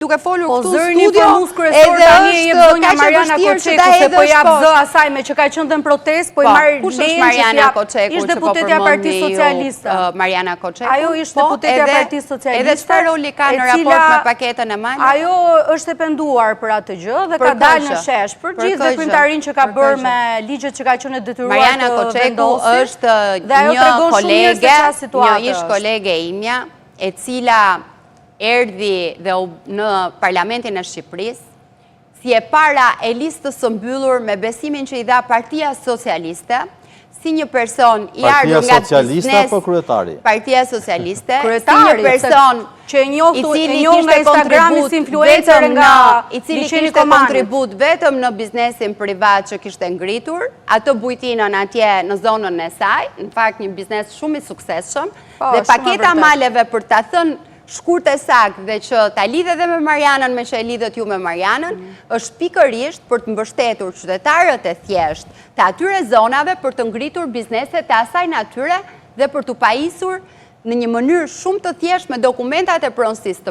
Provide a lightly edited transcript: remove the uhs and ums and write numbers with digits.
Duke folur Po këtu në zërin studio, informues kryesor edhe tani e jep është zonja kaq e Mariana vështirë që Koçeku ta se po hedhësh jap zë poshtë. asaj me që ka qenë dhe në protestë, po i Po, marr kush është lejen që Mariana t'jap Koçeku ish që po deputetja e përmendni Partisë ju, Socialiste. Mariana Koçeku? Ajo ish Po, deputetja e edhe- Partisë Socialiste. Edhe çfarë roli ka e në raport cila- me paketën e maleve? Ajo është e penduar për atë gjë dhe Për ka dalë kë në gjë? shesh për Për gjithë kë gjë? veprimtarinë që ka Për kë bërë gjë? me ligjet që ka qenë e detyruar Mariana të Koçeku vendosi. është Dhe ajo një tregon shumë mirë se kolege, çfarë situate një ish është. kolege imja, e cila erdhi dhe u, në Parlamentin e Shqipërisë, si e para e listës së mbyllur me besimin që i dha Partia Socialiste, si një person i Partia ardhur nga Socialiste biznes apo kryetari? Partia Socialiste, si Kryetari, një person se që e njoh i këtu- e cili njoh nga kishte Instagrami kontribut si influencer vetëm nga në i cili Liqeni kishte Komanit. kontribut vetëm në biznesin privat që kishte ngritur, atë bujtinën atje në zonën e saj, në fakt një biznes shumë i suksesshëm, Po, dhe shumë e paketa vërtetë. maleve për ta thënë shkurt e saktë dhe që ta lidhe edhe me Marianën me që e lidhet ju me Marianën, është pikërisht për të mbështetur qytetarët e thjeshtë të atyre zonave për të ngritur bizneset të asaj natyre dhe për të pajisur në një mënyrë shumë të thjeshtë me dokumentat e pronësisë të